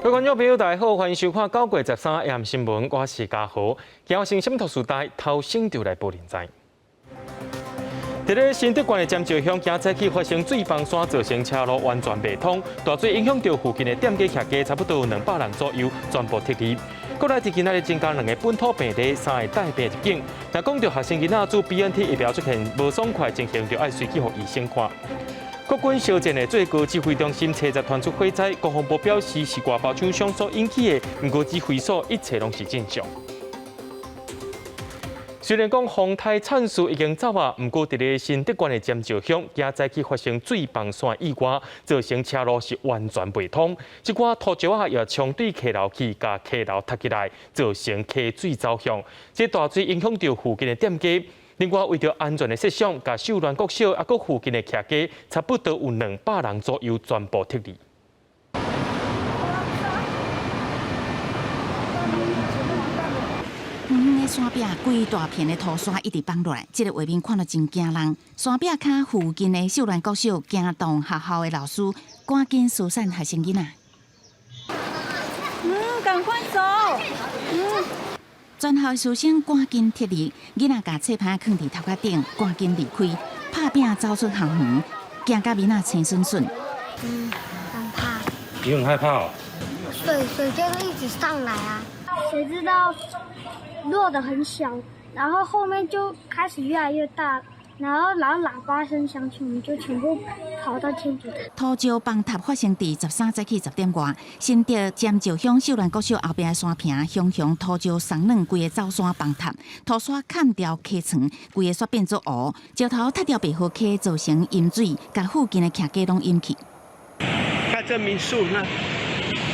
各位觀眾朋友，大家好，歡迎收看9月13 AM 新聞，我是嘉豪。今日新聞時代頭先就來報連載。佇咧新竹縣的尖石鄉，今早起發生水崩山，造成車路完全袂通，大水影響著附近的店家徛家，差不多有200人左右全部撤離。閣來佇今仔日增加兩个本土病例，三个帶病入境。若講著學生囡仔注 BNT 疫苗出現無爽快情形，就愛隨去予醫生看。國軍相戰的最高指揮中心，車站傳出火災，國防部表示是外包廠商所引起的，毋過指揮所一切攏是正常。雖然講風颱燦樹已經走啊，毋過佇咧新竹縣的尖石鄉，今早起發生水崩山意外，造成車路是完全袂通。這寡土石仔也衝對溪流去，共溪流塌起來，造成溪水走向。這大水影響著附近的店家。另外，為著安全的設想，共秀巒國小抑閣附近的徛家，差不多有200人左右全部撤離。遠遠的山壁，規大片的土沙一直崩落來，這个畫面看著真驚人。山壁跤附近的秀巒國小、驚動學校的老師，趕緊疏散學生囡仔。趕快走！全校的師生趕緊撤離，囡仔共冊盤囥佇頭殼頂，趕緊離開，拍拚走出校園，驚甲面仔青順順。很怕。你很害怕哦？水就是一直上來啊！誰知道落得很小，然後後面就開始越來越大，然後喇叭聲響起，我們就全部跑到天主堂。土石崩塌發生佇13早起10點外，新竹尖石鄉秀巒國小後壁的山坪，熊熊土石鬆軟，規个走山崩塌，土沙崁牢溪床，規个煞變做湖，石頭塌牢白河溪，造成淹水，共附近的徛家攏淹去。看這民宿，那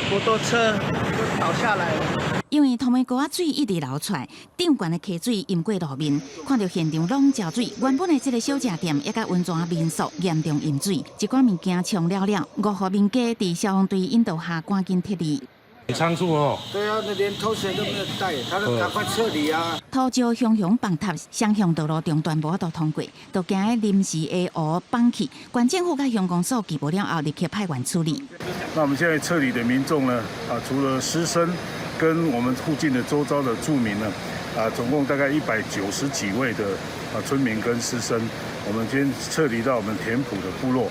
摩托車都倒下來了。因為土門溝仔水一直流出來，頂懸的溪水淹過路面，看著現場攏澆水。原本的這个小食店，也佮溫泉民宿嚴重淹水，一寡物件沖了了，五戶民家佇消防隊引導下趕緊撤離。倉促哦。對啊，那連拖鞋都沒有帶，他說趕快撤離啊。土石熊熊崩塌，雙向道路中斷無法度通過，就驚臨時的湖崩去。縣政府佮鄉公所接報了後，立刻派員處理。那我們現在撤離的民眾呢？啊，除了師生跟我們附近的周遭的住民呢，啊，總共大概190幾位的啊村民跟師生，我們先撤離到我們田埔的部落。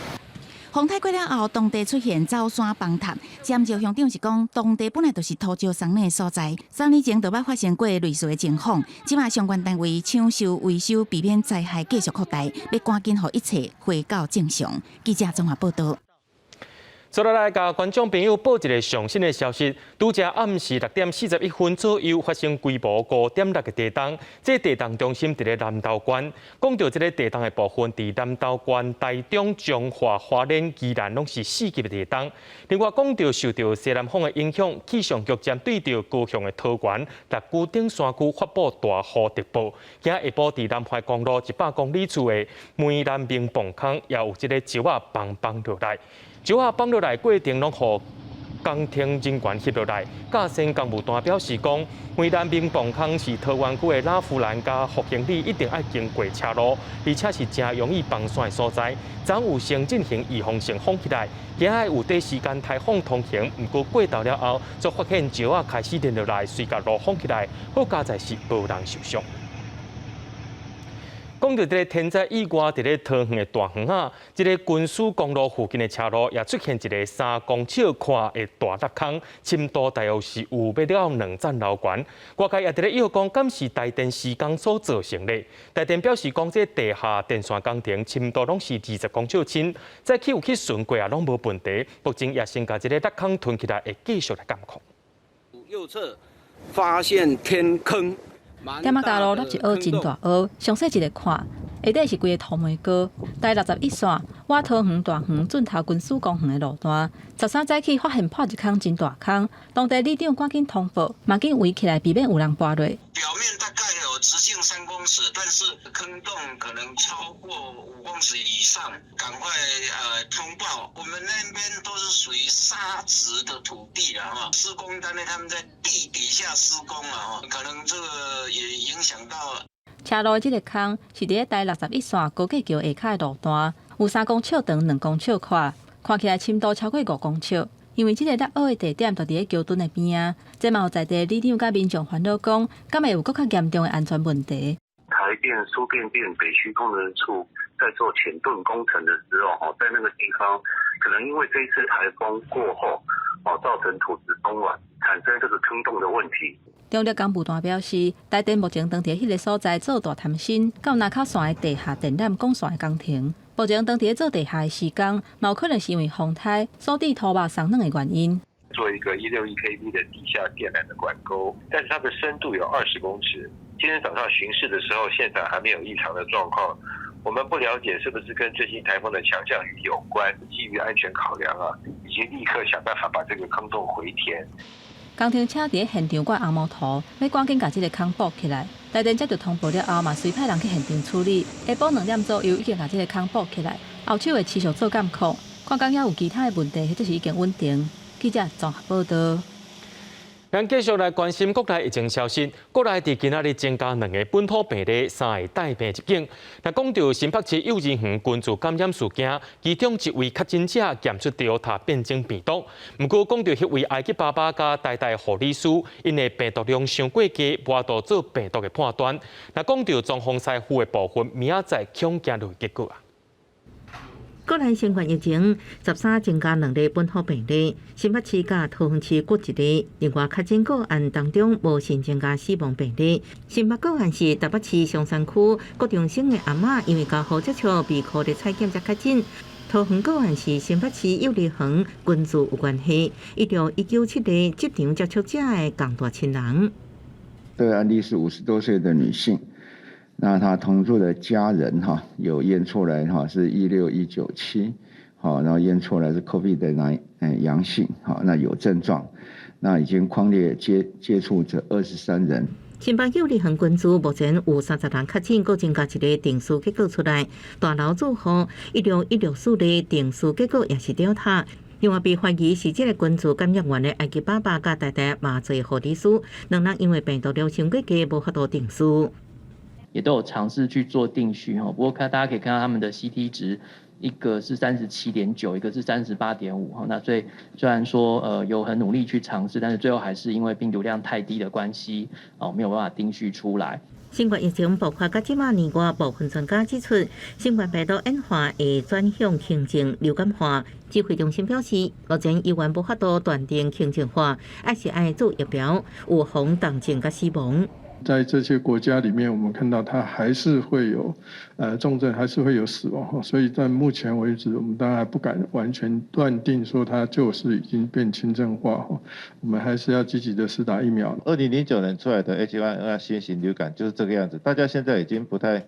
風颱過了後，當地出現走山崩塌。尖石鄉長是講，當地本來就是土石鬆軟的所在，3年前就捌發生過類似的情況。這馬相關單位搶修維修，避免災害繼續擴大，欲趕緊予一切回到正常。記者綜合報導。接落來，共觀眾朋友報一个上新的消息：拄才暗時6點41分左右發生規模5.6的地動，這地動中心佇咧南投縣。講著這个地動的部分，佇南投縣、台中、彰化、花蓮、宜蘭攏是4級的地動。另外，講著受著西南風的影響，氣象局針對著高雄的桃園、六龜頂山區發布大雨特報。今下晡佇南橫公路100公里處的梅南明磅空，也有這个石仔崩崩落來。石仔崩落來過程，攏予工程人員翕落來。甲先工務單表示講，梅南明磅空是桃園區的拉弗蘭佮復興里一定愛經過車路，而且是誠容易崩山的所在。昨有先進行預防性封起來，今仔有短時間開放通行，毋過過晝了後，就發現石仔開始連落來，隨共路封起來，好佳哉是無人受傷。講著這个天災意外，佇咧桃園的大園仔，這个軍事公路附近的車路也出現一个3公尺寬的大裂空，深度大約是有欲到2層樓懸。外界也佇咧臆講，敢是台電施工所造成的？台電表示講，這地下電線工程深度攏是20公尺深，早起有去巡過也攏無問題。目前也先共這个裂空吞起來，會繼續來監控。右側發現天坑。踮仔加路落一凹真大凹，詳細一个看，下底是規个土糜膏。台61線，倚桃園大園圳頭軍事公園的路段，13早起發現破一空真大空，當地里長趕緊通報，嘛緊圍起來，避免有人跋落。表面大概有直徑3公尺，但是坑洞可能超過5公尺以上，趕快通報。我們那邊都是屬於沙質的土地啦，哈，施工單位他們在地底下施工啊，可能這個也影響到。車路的這个空是佇咧台61線高架橋下跤的路段，有3公尺長、2公尺寬，看起來深度超過5公尺。因為這个落雨的地點就佇咧橋墩的邊仔，這嘛予在地里長佮民眾煩惱講，敢會有閣較嚴重的安全問題？台電輸變電北區工程處在做潛盾工程的時候，在那個地方，可能因為這一次颱風過後，造成土質鬆軟，產生這個坑洞的問題。中壢工務團表示，台電目前當佇彼个所在做大探深到林口線的地下電纜管線的工程。目前當佇咧做地下的施工，嘛有可能是因為風颱所致土肉鬆軟的原因。做一個161 kV 的地下電纜的管溝，但是它的深度有20公尺。今天早上巡視的時候，現場還沒有異常的狀況。我們不了解是不是跟最近颱風的強降雨有關。基於安全考量啊，已經立刻想辦法把這個坑洞回填。工程車佇咧現場掛紅毛塗，欲趕緊共這个空補起來。台電接著通報了後，嘛隨派人去現場處理。下晡2點左右已經共這个空補起來，後手會持續做監控，看敢猶有其他的問題，或者是已經穩定。記者綜合報導。咱繼續來關心國內疫情消息。國內佇今仔日增加兩个本土病例，三个帶病入境。若講著新北市幼兒園群聚感染事件，其中一位確診者檢出 Delta 變種病毒。毋過講著彼位埃及爸爸佮台大護理師，𪜶的病毒量傷過低，無法度做病毒的判斷。若講著莊風師傅的部分，明仔載恐驚就有結果啊。國內新冠疫情13增加兩例本土病例，新北市佮桃園市各一例。另外確診個案當中無新增加死亡病例。新北個案是台北市松山區郭長生的阿嬤，因為交互接觸被箍咧採檢才確診。桃園個案是新北市幼兒園群聚有關係，16197個職場接觸者的仝大親人。這個案例是50多歲的女性。那她同住的家人哈有驗出來哈是16197，好，然後驗出來是 COVID 的陽性，好，那有症狀，那已經匡列接觸者23人。新北幼兒園群聚目前有30人確診，閣增加一个定序結果出來。大樓住戶16164个定序結果也是 Delta。另外被懷疑是這个群聚感染源的埃及爸爸佮台大麻醉護理師，兩人因為病毒量傷過低，無法度定序。也都有嘗試去做定序哈，不過看大家可以看到他們的 CT 值，一個是37.9，一個是38.5哈，那所以雖然說有很努力去嘗試，但是最後還是因為病毒量太低的關係，哦沒有辦法定序出來。新冠疫情爆發到這馬年外，部分專家指出，新冠病毒演化會轉向輕症流感化。指揮中心表示，目前猶原無法度斷定輕症化，還是愛注疫苗，預防重症佮死亡。在這些國家裡面，我們看到它還是會有，重症，還是會有死亡，所以在目前為止，我們當然還不敢完全斷定說它就是已經變輕症化，我們還是要積極的施打疫苗。2009年出來的 H1N1 新型流感就是這個樣子，大家現在已經不太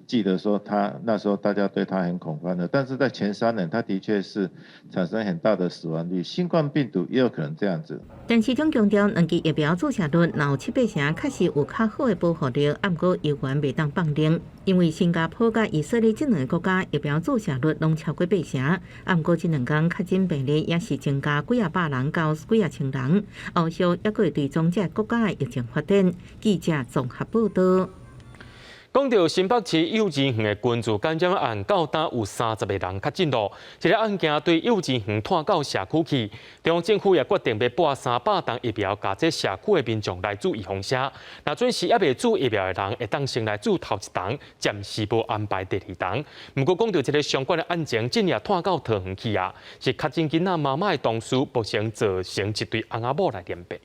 記得說它那時候大家對它很恐慌了，但是在前3年，它的確是產生很大的死亡率。新冠病毒也有可能這樣子。陳時中強調，兩劑疫苗注射率若有七八成，確實有較好的保護力，毋過猶原袂當放任，因為新加坡佮以色列這兩个國家疫苗注射率攏超過八成，毋過這兩工確診病例也是增加幾仔百人到幾仔千人，後續猶閣會追蹤這个國家的疫情發展。記者綜合報導。講著新北市幼稚園的群聚感染案，到今有30个人確診囉。這个案件對幼稚園拖到社區去，中央政府也決定欲撥300筒疫苗，共這社區的民眾來注預防射。若準時猶未注疫苗的人，會當先來注頭一筒，暫時無安排第二筒。毋過講著這个相關的案情，真也拖到桃園去啊，是確診囡仔媽媽的同事，目前造成一對翁仔某來連變。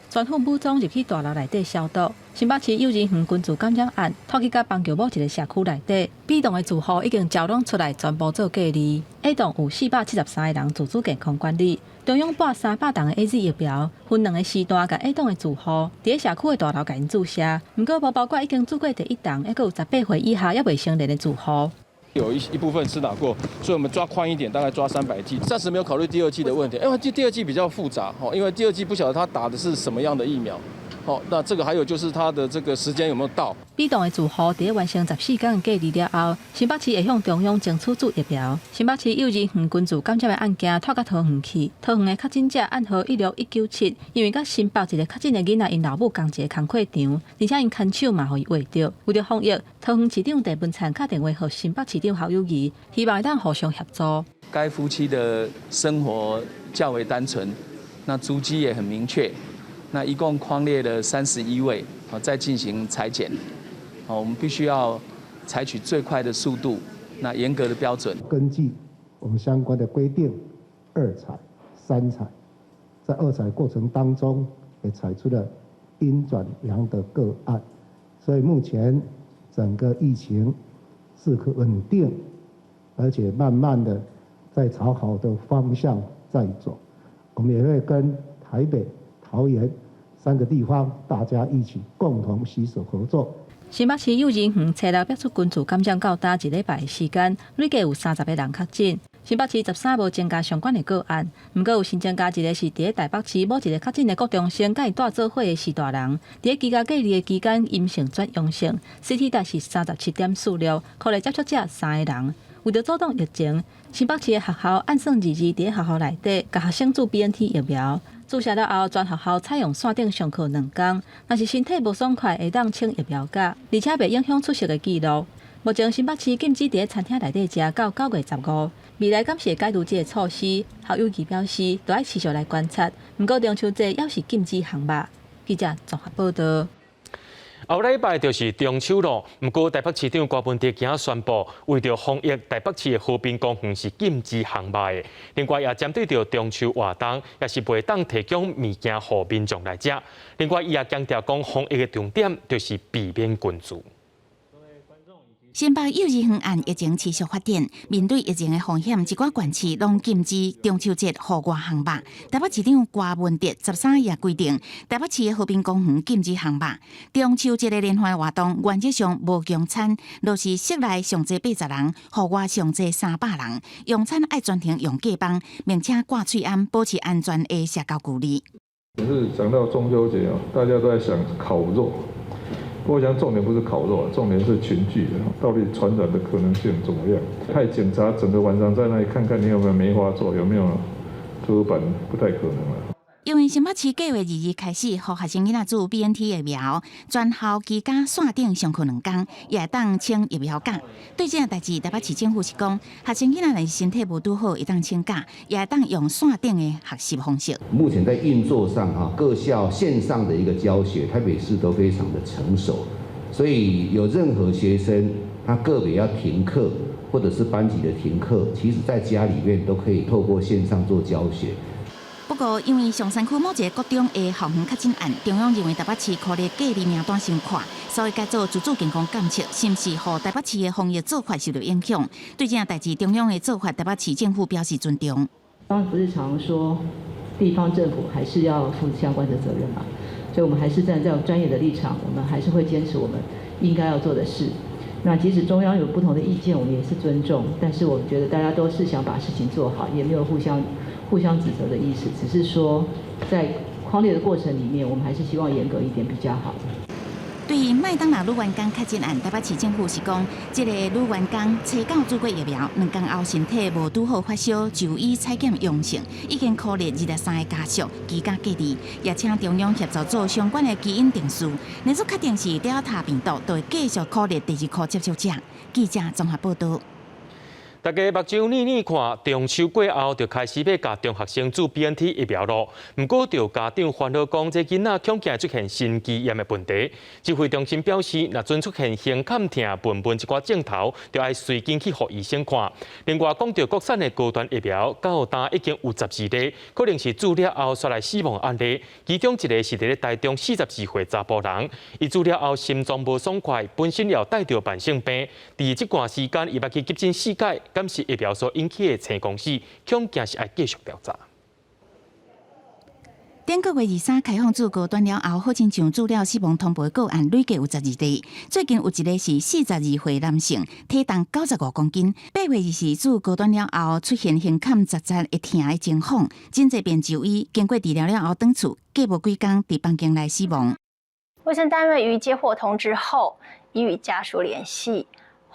全副武裝入去大樓內底消毒。新北市幼兒園群聚感染案，拖去佮邦喬某一个社區內底，B 棟的住戶已經招攏出來，全部做隔離。A 棟有473個人自主健康管理。中央撥300筒的 AZ 疫苗，分兩个時段共 A 棟的住戶，佇咧社區的大樓共𪜶注射。毋過無包括已經注過第一筒，猶閣有18歲以下猶未成年的住戶。有一部分施打過，所以我們抓寬一點，大概抓300劑。暫時沒有考慮第二劑的問題，因為第二劑比較複雜，因為第二劑不曉得他打的是什麼樣的疫苗，好，那這個還有就是他的這個時間有沒有到。 B 棟的住戶佇咧完成14天隔離了後，新北市會向中央爭取注疫苗。新北市幼兒園群聚感染的案件拖到桃園去，桃園的確診者案號16197，因為佮新北一个確診的囡仔𪜶老母仝一个工課場，而且𪜶牽手嘛予伊畫著。為著防疫，桃園市長鄭文燦敲電話予新北市長侯友宜，希望會當互相協助。該夫妻的生活較為單純，那足跡也很明確。那一共匡列了31位，好，在進行採檢。好，我們必須要採取最快的速度，那嚴格的標準。根據我們相關的規定，二採、三採，在二採過程當中也採出了陰轉陽的個案，所以目前整個疫情是可穩定，而且慢慢的在朝好的方向在走。我們也會跟台北、桃園三個地方大家一起共同攜手合作。新北市幼兒園初六爆出群聚感染到今一禮拜的時間，累計有30個人確診。新北市13無增加相關的個案，毋過有新增加一個是佇咧台北市某一個確診的國中生，佮伊蹛做伙的序大人，佇咧居家隔離的期間陰性轉陽性，CT 值是37.46，可能接觸者三個人。為著阻擋疫情，新北市的學校按算二二佇咧學校內底，共學生注 BNT 疫苗。注射了後，全學校採用線頂上課兩工。若是身體無爽快，會當請疫苗假，而且袂影響出席的記錄。目前新北市禁止佇咧餐廳內底食到9月15。未來敢是會解除這个措施？侯友宜表示，都愛持續來觀察。毋過中秋節猶是禁止烘肉。記者綜合報道。後禮拜就是中秋咯，毋過台北市長柯文哲今仔宣布，為著防疫，台北市的河濱公園是禁止烘肉的。另外，也針對著中秋活動，也是袂當提供物件予民眾來食。另外，伊也強調講，防疫的重點就是避免群聚。新北幼兒園案疫情持續發展，面對疫情的風險，一寡縣市攏禁止中秋節戶外烘肉。台北市長柯文哲13也規定，台北市的河濱公園禁止烘肉。中秋節的聯歡活動原則上無供餐，若是室內上濟80人，戶外上濟300人。用餐愛全程用隔板，並且掛喙罨，保持安全的社交距離。是講到中秋節哦，大家都在想烤肉。我想重點不是烤肉，重點是群聚，到底傳染的可能性怎麼樣？派警察整個晚上在那裡看看你有沒有梅花座，有沒有桌板，不太可能了。因為新北市計劃22開始，予學生囡仔注 BNT 疫苗，全校居家線頂上課兩工，也會當請疫苗假。對這個代誌，台北市政府是講，學生囡仔若是身體無拄好，會當請假，也會當用線頂的學習方式。目前在運作上，哈，各校線上的一個教學，台北市都非常的成熟，所以有任何學生他個別要停課，或者是班級的停課，其實在家裡面都可以透過線上做教學。不過，因為松山區某一個國中的校園確診案，中央認為台北市匡列隔離名單傷闊，所以改做自主健康監測，是毋是予台北市的防疫做法受著影響？對這件代誌，中央的做法，台北市政府表示尊重。當然不是常說地方政府還是要負相關的責任嘛，所以我們還是站在專業的立場，我們還是會堅持我們應該要做的事。那即使中央有不同的意見，我們也是尊重，但是我們覺得大家都是想把事情做好，也沒有互相指責的意思，只是說在匡列的過程裡面，我們還是希望嚴格一點比較好。對於麥當勞女員工確診案，台北市政府是講，這個女員工初九注過疫苗，兩工後身體無拄好發燒，就醫採檢陽性，已經匡列23個家屬居家隔離，也請中央協助做相關的基因定序。若說確定是德爾塔病毒，就會繼續匡列第二箍接觸者。記者綜合報道。大家目睭捏捏看，中秋過後就開始欲共中學生注 BNT 疫苗囉。毋過，著家長煩惱講，這囡仔恐驚出現心肌炎的問題。指揮中心表示，若陣出現胸坎疼、悶悶一寡症頭，就愛隨緊去予醫生看。另外，講著國產的高端疫苗，到今已經有12例，可能是注了後煞來死亡案例。其中一个是佇咧台中42歲查埔人，伊注了後心臟無爽快，本身也有帶著慢性病，佇這段時間伊捌去急診四擺，敢是疫苗所引起的青光死，恐驚是愛繼續調查。頂個月23開放注高端了後，好親像注了死亡通報的個案累計有12例。最近有一个是42歲男性，體重95公斤。8月24注高端了後出現胸坎扎扎會疼的情況，真濟遍就醫，經過治療了後轉厝，過無幾工佇房間內死亡。衛生單位於接獲通知後，已與家屬聯繫。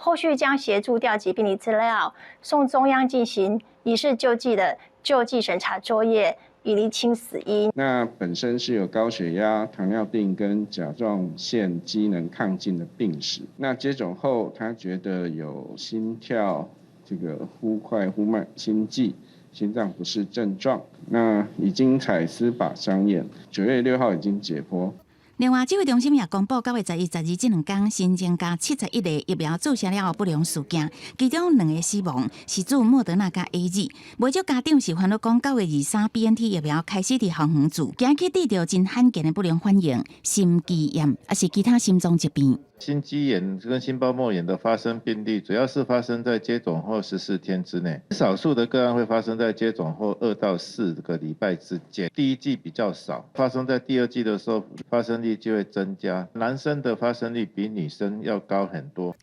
後續將協助調集病歷資料，送中央進行疑似救濟的救濟審查作業，以釐清死因。那本身是有高血壓、糖尿病跟甲狀腺機能亢進的病史。那接種後，他覺得有心跳這個忽快忽慢心悸、心臟不適症狀。那已經採司法相驗，9月6號已經解剖。另外，指揮中心也公布，9月11、12這兩工新增加71個疫苗注射了後不良事件，其中兩個死亡是注莫德納佮 AZ。袂少家長是煩惱講，9月23 BNT 疫苗開始佇校園注，驚去得著真罕見的不良反應，心肌炎，抑是其他心臟疾病。心肌炎跟心包膜炎的發生病例，主要是發生在接種後14天之內，少數的個案會發生在接種後2到4個禮拜之間。第一劑比較少，發生在第二劑的時候，發生率就會增加。男生的發生率比女生要高很多。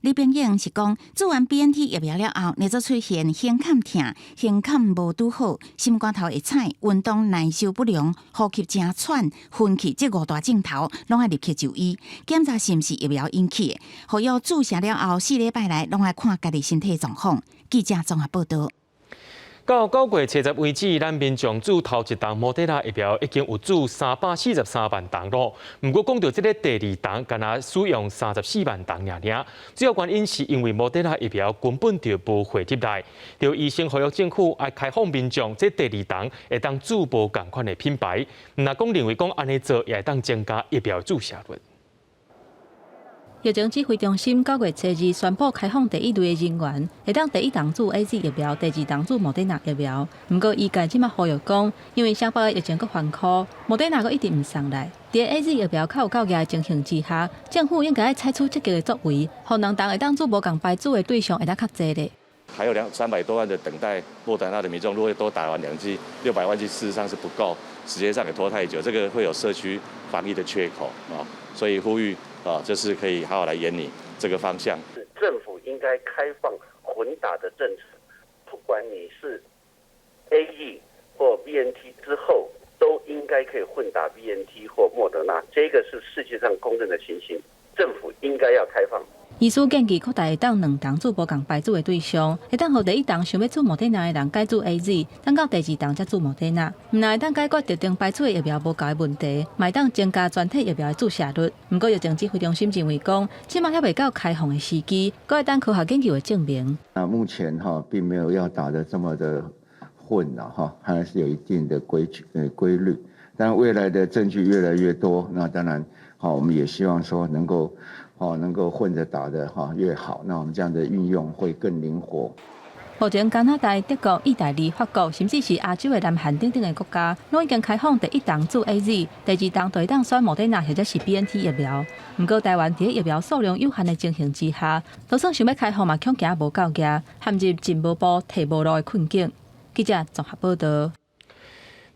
李炳英是講，注完 BNT 疫苗了後，若做出現胸坎疼、胸坎無拄好、心肝頭會彩、運動耐受不良、呼吸誠喘、昏去，這五大症頭，攏愛立刻就醫檢查是毋是疫苗引起的。服藥注射了後，4禮拜內攏愛看家己身體狀況。記者綜合報道。到9月70為止，咱民眾注頭一筒莫德納疫苗已經有注343萬筒囉。毋過講著這個第二筒，干焦使用34萬筒爾爾。主要原因是因為莫德納疫苗根本就無貨入來。著醫生呼籲政府愛開放民眾，這第二筒會當注無仝款的品牌。毋若講認為講按呢做，也會當增加疫苗注射率。疫情指揮中心9月初二宣布開放第一類的人員，會當第一筒注 AZ 疫苗，第二筒注莫德納疫苗。毋過醫界這馬呼籲講，因為雙北的疫情閣翻箍，莫德納閣一直毋送來。佇 AZ 疫苗較有夠額的情形之下，政府應該愛採取積極的作為，予兩筒會當注無仝牌子的對象會當較濟咧。還有兩三百多萬的等待莫德納的民眾，如果都打完兩劑，600萬劑事實上是不夠，時間上也拖太久，這個會有社區防疫的缺口啊，所以呼籲啊，就是可以好好來研擬這個方向。政府應該開放混打的政策，不管你是 AZ 或 BNT 之後，都應該可以混打 BNT 或莫德納，這個是世界上公認的情形，政府應該要開放。醫師建議擴大會當兩筒注無仝牌子的對象，會當予第一筒想欲注莫德納的人改注 AZ，等到第二筒才注莫德納。毋但會當解決特定牌子的疫苗無夠的問題，嘛會當增加全體疫苗的注射率。毋過疫情指揮中心認為講，這馬猶未到開放的時機，閣愛等科學研究的證明。那目前哈並沒有要打得這麼的混了哈，還是有一定的規矩規律。但未來的證據越來越多，那當然好，我們也希望說能夠。哦，能夠混着打的哈越好，那我們這樣的運用會更靈活。目前加拿大、德國、意大利、法國，甚至是亞洲的南韓等等的國家，攏已經開放第一筒注 AZ，第二筒就會當選莫德納或者是 BNT 疫苗。毋過台灣佇疫苗數量有限的情形之下，就算想欲開放嘛，恐驚無夠額，陷入進無步、退無路的困境。記者綜合報道。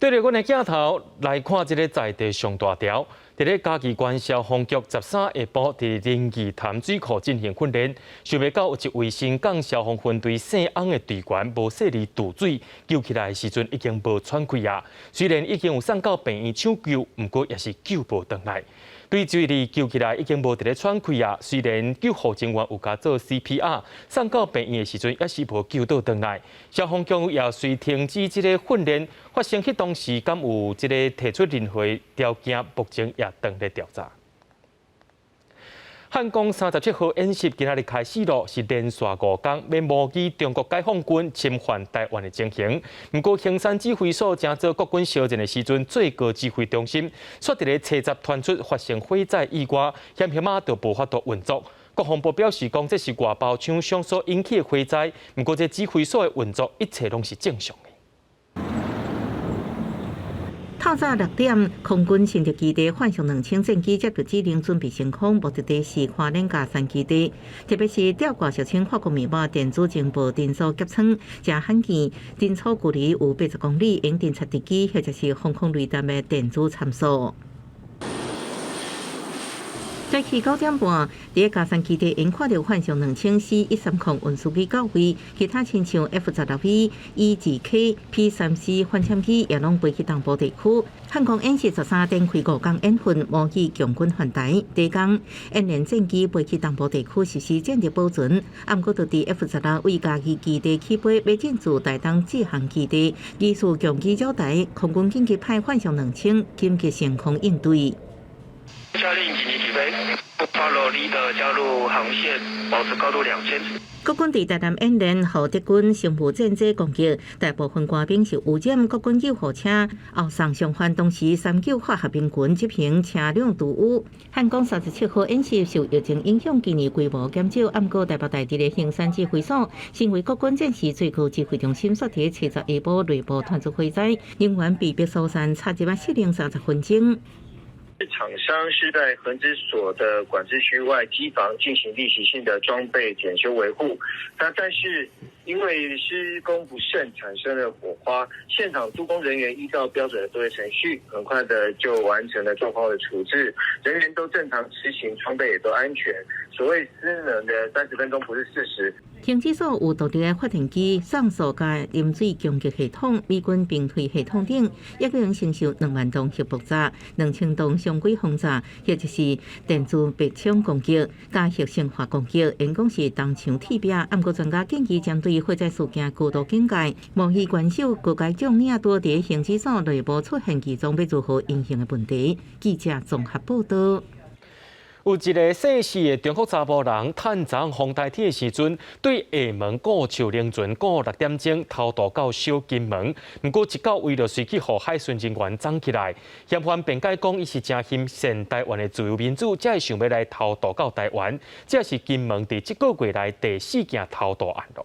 對著阮的鏡頭來看，這个在地上大條。佇咧嘉義縣消防局13下晡佇仁義潭水庫進行訓練，想袂到有一位新港消防分隊姓翁的隊員無細膩墮水，救起來的時陣已經無喘氣啊！雖然已經有送到病院搶救，毋過也是救無轉來。對這位救起來已經無佇咧喘氣啊！雖然救護人員有共做 CPR，送到病院的時陣也是無救倒轉來。消防局也隨停止這個訓練，發生彼當時敢有這个提出任何條件，目前也正咧調查。漢光37號演習今仔日開始囉，是連續5工，欲模擬中國解放軍侵犯台灣的情形。毋過，衡山指揮所正做國軍相戰的時陣，最高指揮中心卻佇咧初十傳出發生火災意外，險險仔就無法度運作。國防部表示講，這是外包廠商所引起的火災。毋過，這指揮所的運作一切攏是正常的。透早6點，空軍新竹基地幻象2000戰機接到指令，準備升空，目的地是花蓮佳山基地。特別是吊掛俗稱法國麵包電子情報偵搜夾艙，誠罕見，偵測距離有80公里，用偵察敵機或者是防空雷達的電子參數。早起9點半，佇佳山基地，𪜶看著幻象2000 C 130運輸機到位，其他親像 F-16V、E-2K、P-3C 反潛機也攏飛去東部地區。漢光演習13展開5工演訓，模擬共軍犯台。第一工，演練戰機飛去東部地區實施戰力保存。毋過，就佇 F-16為嘉義基地起飛，欲進駐台東志航基地，疑似共機擾台，空軍緊急派幻象2000緊急升空應對。下令緊急起飛。Follow leader 加入航線，保持高度2000。國軍佇台南演練，予敵軍生物戰機攻擊，大部分官兵受污染。國軍救護車後送傷患，同時三九化學兵群執行車輛除污。漢光37號演習受疫情影響，今年規模減少。毋過台北大直的興山指揮所，成為國軍戰時最高指揮中心，煞佇初十下晡內部傳出火災，人員被迫疏散，插入室內30分鐘。廠商是在恆指所的管制區外機房進行例行性的裝備檢修維護，那但是因為施工不慎產生了火花，現場督工人員依照標準的作業程序，很快的就完成了狀況的處置，人員都正常執行，裝備也都安全。所謂失能的30分鐘不是事實。停止所有獨立的發電機、送素佮飲水供給系統、美軍兵推系統等，一個人承受2萬噸核爆炸、2000噸常規轟炸，或者是電子白槍攻擊、佮核生化攻擊，因講是銅牆鐵壁。毋過專家建議針對火災事件高度警戒，模擬關守高階將領多佇行指所內部出現其中欲如何因應的問題。記者綜合報道。有一个姓施的中國查埔人，趁昨風台天的時陣，對廈門過樹輪船過6點鐘偷渡到小金門。毋過一到位就隨去予海巡人員摠起來。嫌犯辯解講，伊是誠欣羨台灣的自由民主，才會想欲來偷渡到台灣。這是金門佇這個月內第四件偷渡案囉。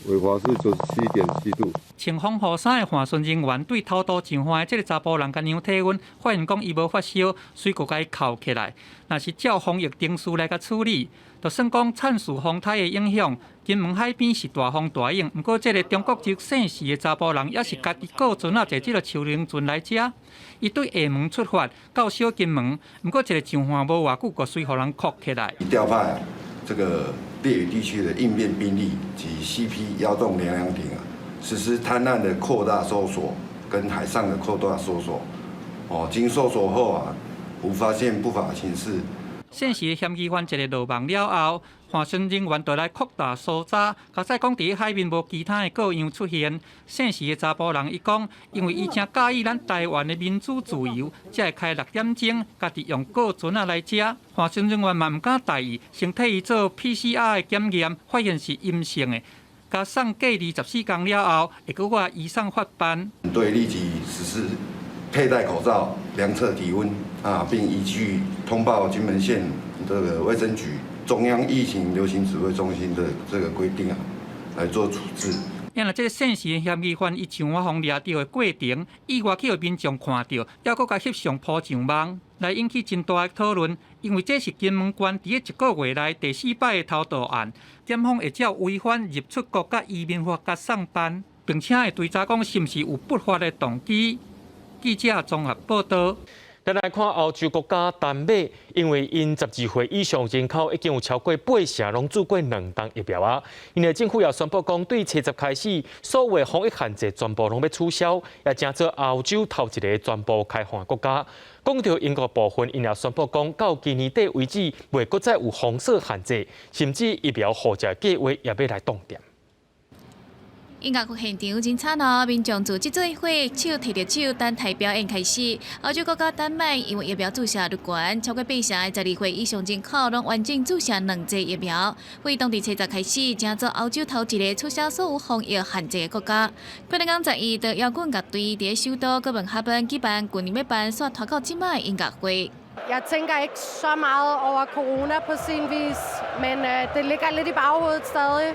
偉華是97.7度。穿防護衫的岸巡人員對偷渡上岸的這个查埔人共量體溫，發現講伊無發燒，隨閣共伊銬起來。若是照防疫程序來共處理，就算講慘受風颱的影響，金門海邊是大風大湧。毋過這个中國籍姓施的查埔人，也是家己雇船仔坐這个樹輪船來遮。伊對廈門出發到小金門，毋過一个上岸無偌久，閣隨予人銬起來。調派這個烈嶼地區的應變兵力及 CP 幺洞兩兩艇啊，實施灘岸的擴大搜索跟海上的擴大搜索。哦，經搜索後啊，無發現不法情事。姓施的嫌疑犯一个落網了後，岸巡人員就來擴大搜查，假使講佇海面無其他的個樣出現。姓施的查埔人伊講，因為伊誠佮意咱台灣的民主自由，才會開6點鐘，家己用過船仔來遮。岸巡人員嘛毋敢大意，先替伊做 PCR 的檢驗，發現是陰性的，共送隔離14工了後，會閣閣移送法辦。對，立即實施佩戴口罩、量測體溫啊，並依據通報金門縣這個衛生局、中央疫情流行指揮中心的這個規定啊，來做處置。因為這个姓施嫌疑犯伊上岸予掠著的過程，意外去予民眾看著，猶閣共翕相鋪上網，來引起真大的討論。因為這是金門縣佇這一個月內第四擺的偷渡案，檢方會照違反入出國佮移民法共送辦，並且會追查講是毋是有不法的動機。記者綜合報道。咱來看歐洲國家丹麥，因為𪜶12歲以上人口已經有超過八成攏注過兩針疫苗啊，𪜶的政府也宣布講，對初十開始，所有的防疫限制全部攏欲取消，也成做歐洲頭一个全部開放的國家。講著英國部分，𪜶也宣布講，到今年底為止，袂閣再有封鎖限制，甚至疫苗護照計劃也欲來凍定。音樂會現場真慘哦！民眾組織做伙，手提著手等待表演開始。歐洲國家丹麥因為疫苗注射率懸，超過八成的12歲以上人口攏完整注射兩劑疫苗。為當地初十開始，成做歐洲頭一个取消所有防疫限制的國家。梵蒂岡11的搖滾樂隊佇首都哥本哈根舉辦舊年欲辦，煞拖到這擺的音樂會。 Jeg tænker ikke så meget over corona på sin vis, men det ligger lidt i baghovedet stadig.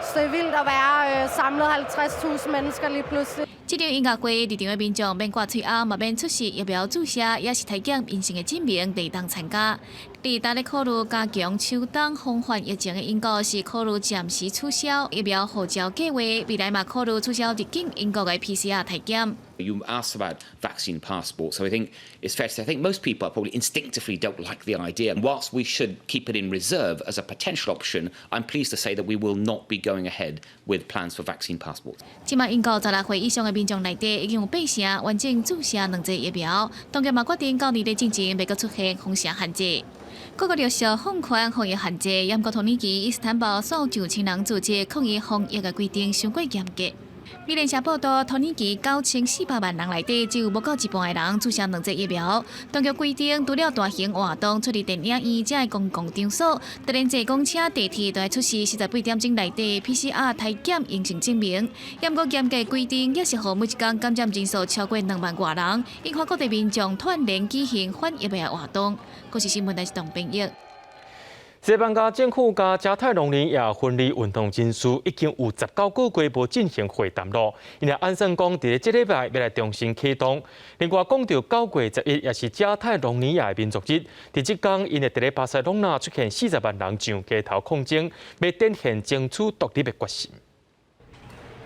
Så det er vildt at være samlet 50.000 mennesker lige pludselig. 這場音樂會，入場的民眾免掛喙甌，嘛免出示疫苗注射，抑是體檢陰性的證明，就會當參加。佇焦慮考慮加強秋冬防範疫情的英國，是考慮暫時取消疫苗護照計劃，未來嘛考慮取消入境英國的 PCR 體檢。 You asked about vaccine passports, so I think it's fair to say I think most people probably instinctively don't like the idea. And whilst we should keep it in reserve as a potential option, I'm pleased to say that we will not be going ahead with plans for vaccine passports. 這擺英國16歲以上的民眾內底已經有八成完整注射兩劑疫苗，當局嘛決定到年底進前袂閣出現封城限制。各國陸續放寬防疫限制，毋過同年期伊斯坦堡煞有上千人組織抗議防疫的規定傷過嚴格。美聯社報道，土耳其9400萬人內底，只有無夠一半的人注射兩劑疫苗。當局規定，除了大型活動、出入電影院這的公共場所，就連坐公車、地鐵都愛出示48點鐘內底 PCR 篩檢陰性證明。毋過嚴格規定，也是予每一工感染人數超過2萬外人，引發各地民眾斷然舉行反疫苗活動。國視新聞台是董編譯。西班牙政府佮加泰隆尼亞分離運動人士已經有19個月無進行會談囉。𪜶按算講，佇這禮拜欲來重新啟動。另外，講著9月11，也是加泰隆尼亞的民族日，佇這工，𪜶會佇咧巴塞隆納出現40萬人上街頭抗爭，欲展現爭取獨立的決心。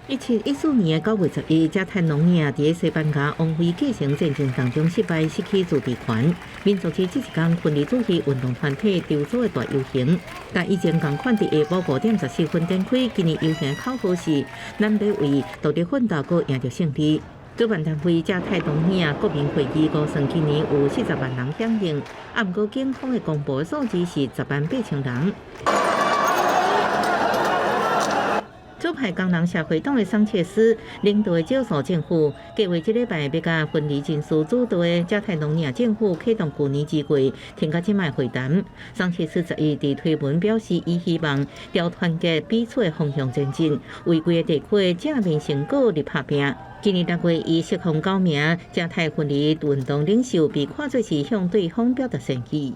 1714年的9月11，加泰隆尼亞佇西班牙王位繼承戰爭當中失敗，失去自治權。民族日這一工，分離主義運動團體籌組的大遊行，佮以前仝款佇下晡5點14分展開。今年遊行口號是“咱欲為獨立奮鬥，閣贏著勝利”。主辦單位加泰隆尼亞國民會議估算今年有40萬人響應，啊，毋過警方的公布數字是10萬8千人。左派工人社會黨的桑切斯領導的少數政府，計劃這禮拜欲佮分離人士主導的加泰隆尼亞政府啟動舊年2月停到這擺會談。桑切斯11佇推文表示，伊希望朝團結彼此的方向前進，為規個地區的正面成果來拍拚。今年6月，伊釋放九名加泰分離運動領袖，被看做是向對方表達善意。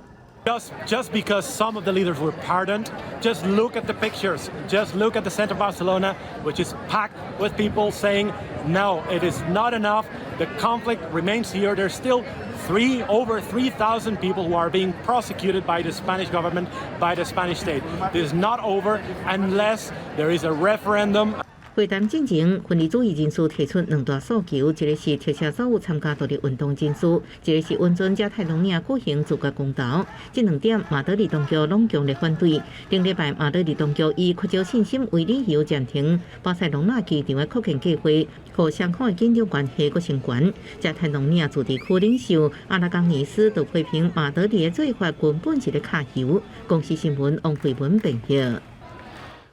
Just because some of the leaders were pardoned, just look at the pictures. Just look at the center of Barcelona, which is packed with people saying, no, it is not enough. The conflict remains here. There's still over 3,000 people who are being prosecuted by the Spanish government, by the Spanish state. This is not over unless there is a referendum. 會談進前，分離主義人士提出兩大訴求，一个是特赦所有參加獨立運動人士，一个是允准加泰隆尼亞舉行自決公投。這兩點，馬德里當局攏強烈反對。頂禮拜，馬德里當局以缺少信心為理由暫停巴塞隆納機場的擴建計劃，予雙方的緊張關係閣升懸。加泰隆尼亞自治區領袖阿拉岡尼斯就批評馬德里的做法根本是咧卡油。公視新聞王慧文編譯。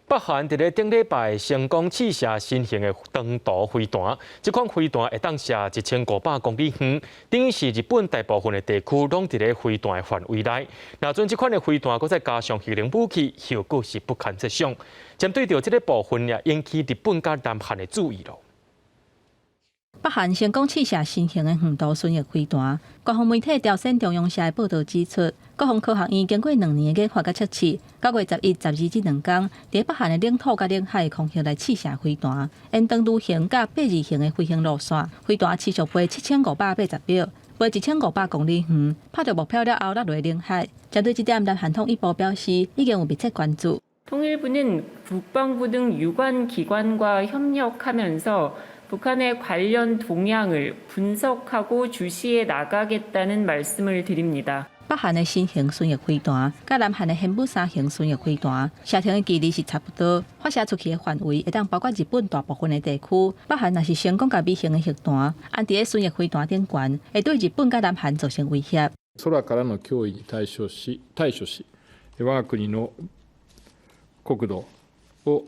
北韓佇咧頂禮拜成功試射新型的長途飛彈，這款飛彈會當射1500公里遠，等於是日本大部分的地區攏佇咧飛彈的範圍內。若準這款的飛彈閣再加上核能武器，後果是不堪設想。針對著這个部分也引起日本佮南韓的注意囉。北韓成功試射新型的遠途巡弋飛彈。官方媒體朝鮮中央社的報導指出，國防科學院經過2年的研發佮測試，9月11、12這兩工，佇北韓的領土佮領海空域來試射飛彈，沿長顱型佮八字形的飛行路線，飛彈持續飛7580秒，飛1500公里遠，拍著目標了後落入領海。針對這點，南韓統一部表示，已經有密切關注。 통일부는 국방부 등 유관 기관과 협력하면서 북한의 관련 동향을 분석하고 주시해 나가겠다는 말씀을 드립니다. 北韓的新型巡弋飛彈，佮南韓的玄武3型巡弋飛彈，射程的距離是差不多，發射出去的範圍會當包括日本大部分的地區。北韓若是成功共微型的核彈，安佇咧巡弋飛彈頂懸，會對日本佮南韓造成威脅。空からの脅威に対処し、対処し、我が国の国土を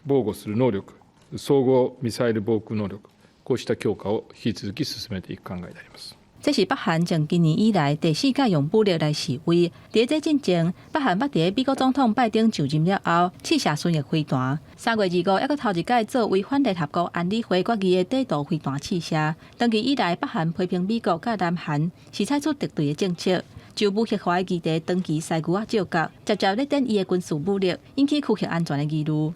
防護する能力、総合ミサイル防空能力、こうした強化を引き続き進めていく考えであります。這是北韓從今年以來第四擺用武力來示威。佇這進前，北韓捌佇美國總統拜登就任了後，試射巡弋飛彈。3月25，猶閣頭一擺做違反聯合國安理會決議的短途飛彈試射。長期以來，北韓批評美國佮南韓是採取敵對的政策，就無核化的議題長期師牛仔照角，捷捷咧展伊的軍事武力，引起區域安全的疑慮。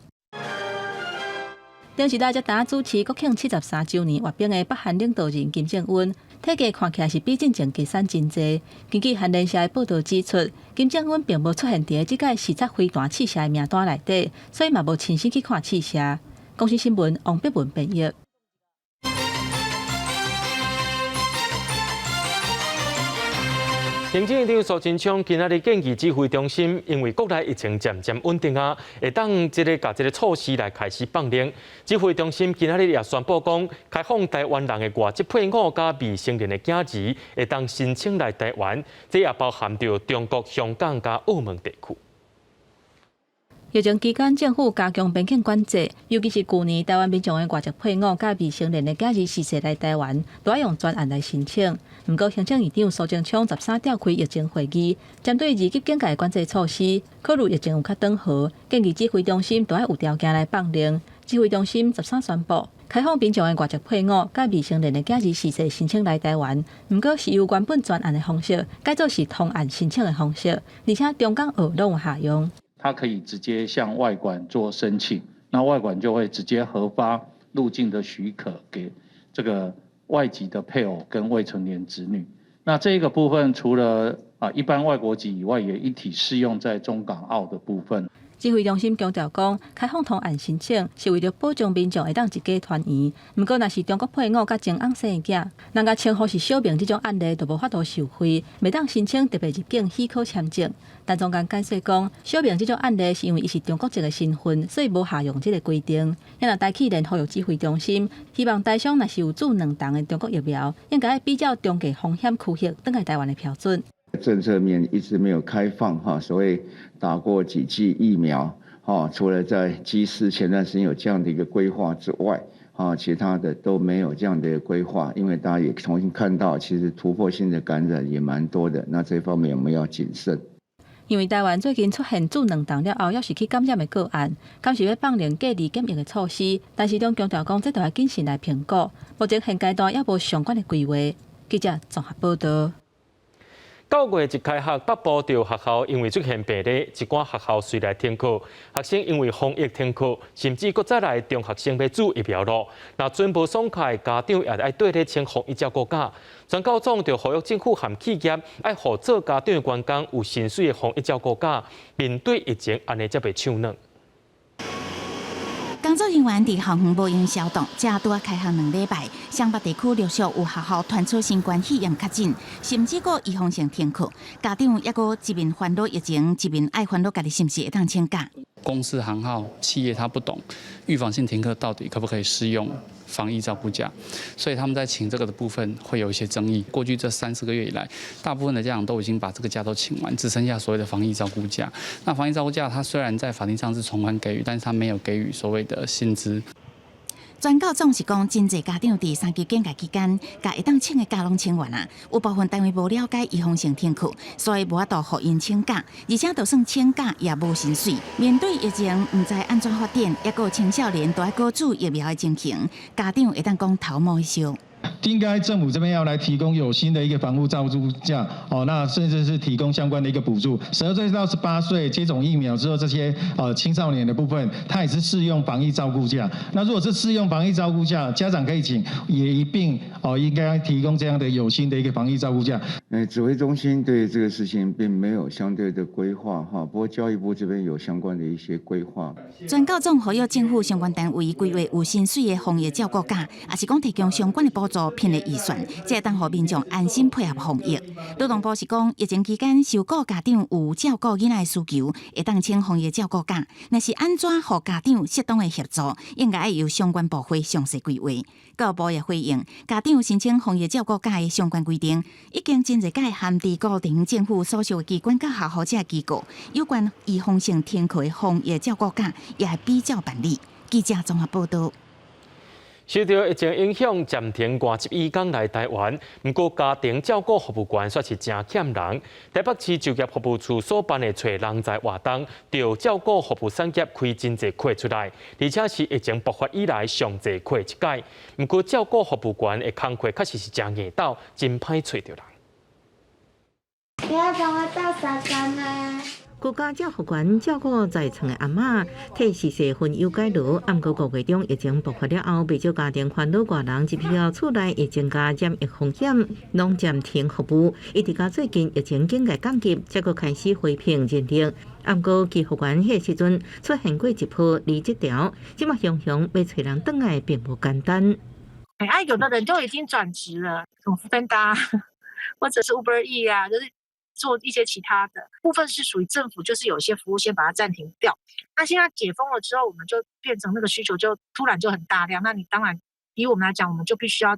頂時代才剛主持國慶73週年閱兵的北韓領導人金正恩，體格看起來是比進前減瘦真濟。根據韓聯社的報導指出，金正恩並無出現佇這擺視察飛彈試射的名單內底，所以嘛無親身去看試射。公視新聞王碧文編譯。行政院長蘇貞昌今仔日建議指揮中心，因為國內疫情漸漸穩定啊，會當這个共這个措施來開始放寬。指揮中心今仔日也宣布講，開放台灣人的外籍配偶佮未成年的囝兒，會當申請來台灣，這也包含著中國香港佮澳門地區。疫情期間，政府加強邊境管制，尤其是舊年台灣民眾的外籍配偶佮未成年的囝兒逝世來台灣，都愛用專案來申請。毋過，行政院長蘇貞昌13召開疫情會議，針對二級警戒管制措施，考慮疫情有較轉好，建議指揮中心都愛有條件來放令。指揮中心十三宣布，開放民眾的外籍配偶佮未成年的囝兒逝世申請來台灣，毋過是由原本專案的方式改做是通案申請的方式，而且中港澳攏有效用。他可以直接向外管做申請，那外管就會直接核發入境的許可給這個外籍的配偶跟未成年子女。那這個部分除了一般外國籍以外，也一體適用在中港澳的部分。指揮中心強調講，開放通案申請是為著保障民眾會當一家團圓。毋過，若是中國配偶佮前翁生的囝，人共稱呼是小明這種案例，就無法度受惠，袂當申請特別入境許可簽證。陳宗彥解釋講，小明這種案例是因為伊是中國籍的身份，所以無適用這个規定。若台企聯呼籲指揮中心，希望台商若是有注兩筒的中國疫苗，應該比照中低風險區域轉來台灣的標準。政策面一直沒有開放哈，所謂打過幾劑疫苗，哈，除了在機師前段時間有這樣的一個規劃之外，啊，其他的都沒有這樣的規劃，因為大家也重新看到，其實突破性的感染也蠻多的，那這方面我們要謹慎。因為台灣最近出現注兩筒了後，猶是去感染的個案，敢是欲放寬隔離檢疫的措施，陳時中強調講，這著愛謹慎來評估，目前現階段猶無相關的規劃。記者綜合報道。9月一開學，北部著學校因為出現病例，一寡學校隨來停課，學生因為防疫停課，甚至閣再來中學生欲注疫苗咯。若準無爽快，家長也愛綴咧請防疫照顧假。全教總就呼籲政府和企業愛予做家長的員工有薪水的防疫照顧假，面對疫情按呢才袂手軟。工作人員佇校園無閒消毒，才拄仔開學兩禮拜，雙北地區陸續有學校傳出新冠肺炎確診，甚至閣預防性停課。家長猶閣一面煩惱疫情，一面愛煩惱家己是毋是會當請假。公司行號企業他不懂預防性停課到底可不可以適用防疫照顧假，所以他們在請這個的部分會有一些爭議。過去這三四個月以來，大部分的家長都已經把這個假都請完，只剩下所謂的防疫照顧假。那防疫照顧假，它雖然在法定上是從寬給予，但是它沒有給予所謂的薪資。全教總是講，真濟家長佇三級警戒期間，共會當請的假攏請完啊。有部分單位無了解預防性停課，所以無法度予𪜶請假，而且就算請假也無薪水。面對疫情，毋知按怎發展，猶閣有青少年都愛閣注疫苗的情形，家長會當講頭毛會燒。應該政府這邊要來提供有薪的一個防護照顧假，哦，那甚至是提供相關的一個補助。12歲到18歲接種疫苗之後，這些青少年的部分，他也是適用防疫照顧假。那如果是適用防疫照顧假，家長可以請，也一併哦應該提供這樣的有薪的一個防疫照顧假。指揮中心對這個事情並沒有相對的規劃哈，不過教育部這邊有相關的一些規劃。全教總呼籲政府相關單位規劃有薪水的防疫照顧假，抑是講提供相關的補助。聘的預算，才會當予民眾安心配合防疫。勞動部是講，疫情期間受僱家長有照顧囡仔的需求，會當請防疫照顧假。若是按怎予家長適當的協助，應該由相關部會詳細規劃。教育部也回應，家長申請防疫照顧假的相關規定，已經真濟屆函佇各地政府所屬機關佮學校這機構，有關預防性停課的防疫照顧假，也會比照辦理。記者綜合報道。受著疫情影響，暫停外籍移工來台灣。毋過家庭照顧服務員煞是誠欠人。台北市就業服務處所辦的揣人才活動，就照顧服務產業開真濟缺出來，而且是疫情爆發以來上濟缺一擺。毋過照顧服務員的工課確實是誠硬鬥，真歹揣著人。你要幫我倒沙缸嗎？居家照護員照顧在床的阿嬤，替逝世分憂解勞。毋過五月中疫情爆發了後，袂少家庭煩惱外人入去後厝內會增加染疫風險，攏暫停服務。一直到最近疫情警戒降級，才閣開始恢復認證。毋過居服員彼時陣出現過一波離職潮，這馬雄雄欲揣人轉來並無簡單。哎，有的人就已經轉職了，從 foodpanda 或者是 Uber Eats 啊，就是做一些其他的部分是屬於政府，就是有些服務先把它暫停掉。那現在解封了之後，我們就變成那個需求就突然就很大量。那你當然以我們來講，我們就必須要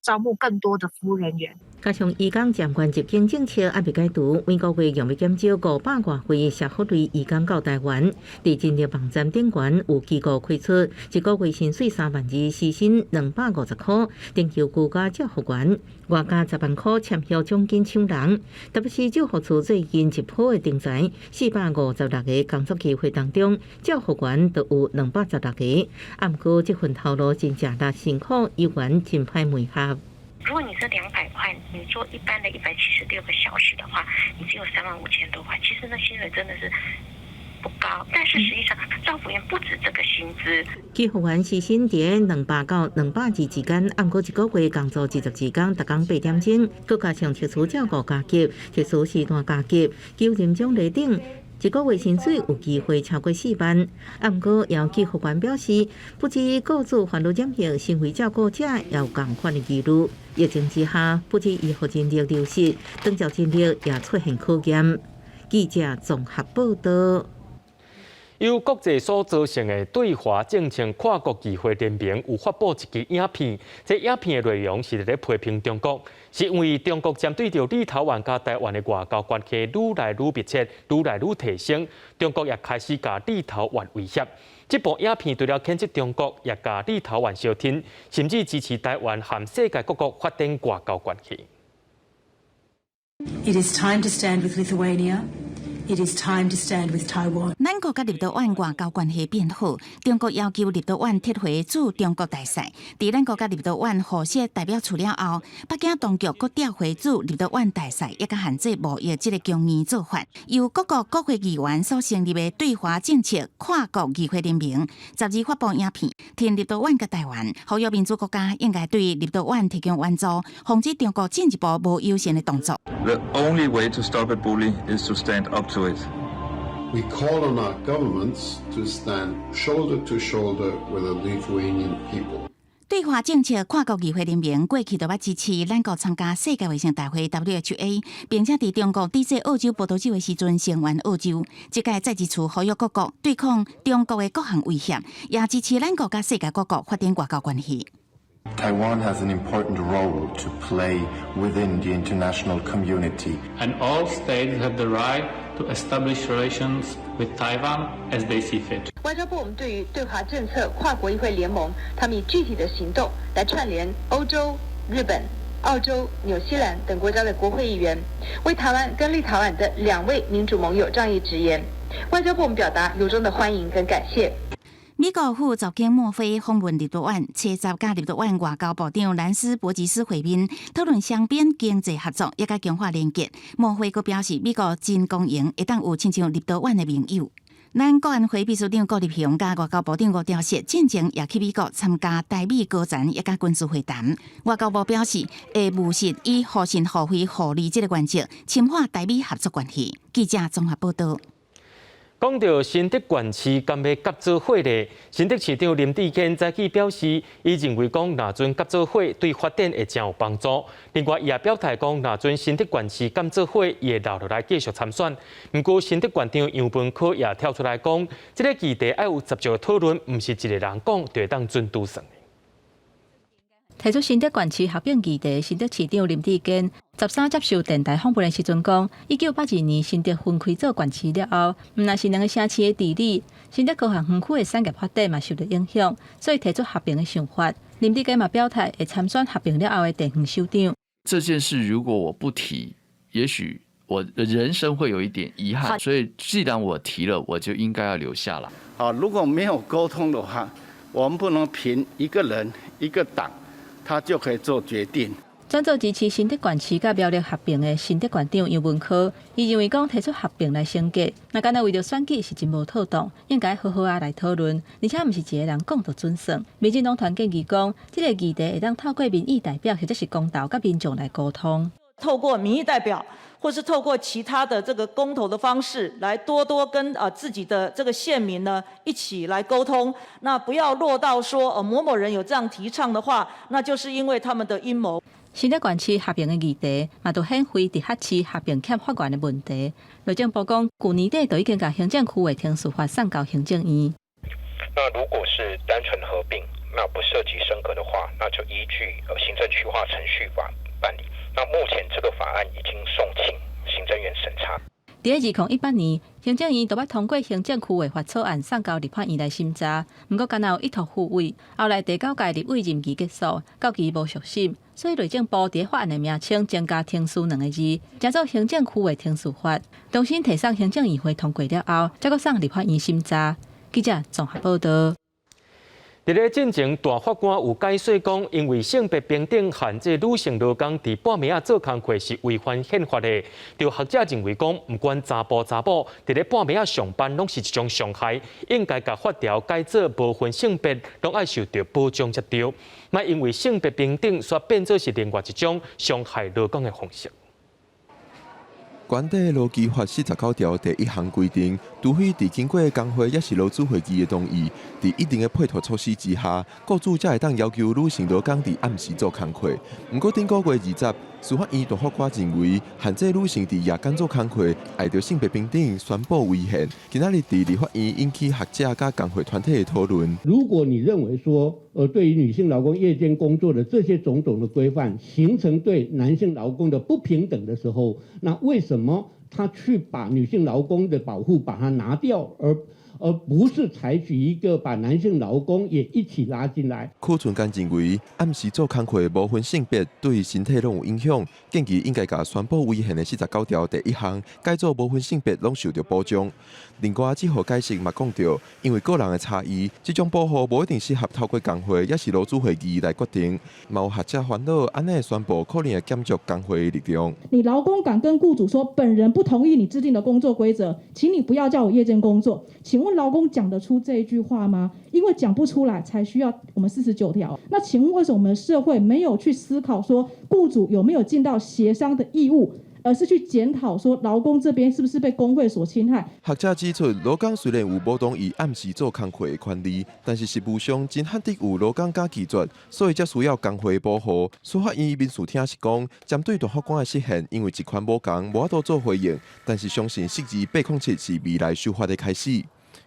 招募更多的服務人員。加上移工暫緩入境政策猶未解除，每個月用欲減少500外位社福類移工到台灣。佇人力網站頂懸有機構開出一個月薪水3萬2，時薪250箍，徵求居家照護員，外加10萬箍簽約獎金搶人。特別是照護處最近一波的徵才，456個工作機會當中，照護員就有216個。毋過這份頭路真正力辛苦，猶原真歹媒合。如果你這200塊，你做一般的176個小時的話，你只有3萬5千多塊，其實那薪水真的是不高。但是實際上，照服員不止這個薪資。照護員時薪佇200到220之間，毋過一個月工作22工，逐工8點鐘，閣加上特殊照顧加給、特殊時段加給、求任獎勵等。一個月薪水有機會超過4萬，毋過有照護員表示，不止雇主煩惱染疫，身為照顧者也有仝款的疑慮。疫情之下，不止醫護人力流失，長照人力也出現考驗。記者綜合報道。由國際所組成的對華政策跨國議會聯盟有發布一支影片，這影片的內容是佇咧批評中國，是因為中國針對著立陶宛佮台灣的外交關係愈來愈密切，愈來愈提升，中國也開始共立陶宛威脅。這部影片除了譴責中國，也共立陶宛相挺，甚至支持台灣和世界各國發展外交關係。 It is time to stand with Lithuania. It is time to stand with Taiwan. 咱國佮立陶宛外交關係變好，中國要求立陶宛撤回駐中國大使。佇咱國佮立陶宛互設代表處了後，北京當局閣調回駐立陶宛大使，也佮限制貿易這个強硬做法。由各國國會議員所成立的對華政策跨國議會聯盟，12發布影片，挺立陶宛佮台灣，呼籲民主國家應該對立陶宛提供援助，防止中國進一步無友善的動作。 The only way to stop a bully is to stand up to it. We call on our governments to stand shoulder to shoulder with the Lithuanian people. 對華政策跨國議會聯盟過去就捌支持咱國參加世界衛生大會 WHA，並且佇中國抵制澳洲葡萄酒的時陣聲援澳洲。這屆再一次呼籲各國對抗中國的各項威脅，也支持咱國佮世界各國發展外交關係。 Taiwan has an important role to play within the international community. And all states have the right to establish relations with Taiwan as they see fit. 外交部，我們對於對華政策跨國議會聯盟，他們以具體的行動來串聯歐洲、日本、澳洲、紐西蘭等國家的國會議員，為台灣跟立陶宛的兩位民主盟友仗義執言。外交部，我們表達由衷的歡迎跟感謝。美國副總統莫菲訪問立陶宛，初十佮立陶宛外交部長蘭斯伯吉斯會面，討論雙邊經濟合作，也佮強化連結。莫菲閣表示，美國真光榮會當有親像立陶宛的盟友。咱國安會秘書長顧立雄佮外交部長吳釗燮進前也去美國參加台美高層也佮軍事會談。外交部表示，會務實以互信、互惠、互利這个原則，深化台美合作關係。記者綜合報道。講到新竹縣市敢欲合做伙咧，新竹市長林智堅早起表示，伊認為講若陣合做伙對發展會誠有幫助。另外，伊也表態講，若陣新竹縣市合做伙，伊會留落來繼續參選。毋過，新竹縣長楊文科也跳出來講，這个議題愛有十足討論，毋是一个人講就會當準拄算。提出新竹縣市合併議題，新竹市長林智堅13接受電台訪問的時陣講，1982年新竹分開做縣市了後，毋但是兩個城市的治理，新竹高雄園區的產業發展嘛受到影響，所以提出合併的想法。林智堅嘛表態會參選合併了後的地方首長。這件事如果我不提，也許我的人生會有一點遺憾。所以既然我提了，我就應該要留下來。好，如果沒有溝通的話，我們不能憑一個人一個黨，他就可以做決定。轉做支持新竹縣市佮苗栗合併的新竹縣長楊文科，伊認為講提出合併來升格，若干焦為著選舉是真無妥當，應該好好仔來討論，而且毋是一個人講就準算。民進黨團建議講，這个議題會當透過民意代表或者是公投佮民眾來溝通。透過民意代表，或是透過其他的這個公投的方式，來多多跟自己的這個縣民呢一起來溝通。那不要落到說某某人有這樣提倡的話，那就是因為他們的陰謀。新竹縣市合併的議題，嘛凸顯非直轄市合併欠發源的問題。內政部講，舊年底就已經共行政區劃程序法送交行政院。那如果是單純合併，那不涉及升格的話，那就依據行政區劃程序法辦理。那目前這個法案已經送請行政院審查。佇2018年，行政院就捌通過行政區劃法草案送交立法院來審查，毋過干焦有一託付委，後來第九屆立委任期結束，到期無續審，所以內政部佇法案的名稱增加“程序”兩个字，成做行政區劃程序法，重新提送行政院會通過了後，才閣送立法院審查。記者綜合報導。佇咧進前，大法官有解說講，因為性別平等限制女性勞工佇半暝仔做工課是違反憲法的。就學者認為講，毋管查埔查某，佇咧半暝仔上班攏是一種傷害，應該共法條改做無分性別，攏愛受著保障才對。莫因為性別平等，煞變做是另外一種傷害勞工的方式。關帝勞基法49條第一項規定，除非佇經過工會抑是勞資會議的同意，佇一定的配套措施之下，雇主才會當要求女性勞工佇暗時做工課。毋過頂個月20，司法院大法官認為，限制女性佇夜間做工課，礙著性別平等，宣布違憲。今仔日佇立法院引起學者佮工會團體的討論。如果你認為說，對於女性勞工夜間工作的這些種種的規範，形成對男性勞工的不平等的時候，那為什麼他去把女性勞工的保護把它拿掉，而不是採取一個把男性勞工也一起拉進來？許春堅認為，暗時做工課無分性別，對身體攏有影響，建議應該共宣布違憲的49條第一項改做無分性別攏受著保障。另外，這號解釋嘛講著，因為個人的差異，這種保護無一定適合透過工會抑是勞資會議來決定。嘛有學者煩惱，按呢宣布可能會減弱工會的力量。你勞工敢跟雇主說，本人不同意你制定的工作規則，請你不要叫我夜間工作。請問勞工講得出這一句話嗎？因為講不出來，才需要我們49條。那請問為什麼我們社會沒有去思考說，雇主有沒有盡到協商的義務？而是去檢討說勞工這邊是不是被工會所侵害？學者指出，勞工雖然有無同意暗時做工課的權利，但是實務上真罕得有勞工敢拒絕，所以才需要工會保護。司法院民事廳是講，針對大法官的釋憲，因為職權無仝，無法度做回應，但是相信釋字807是未來修法的開始。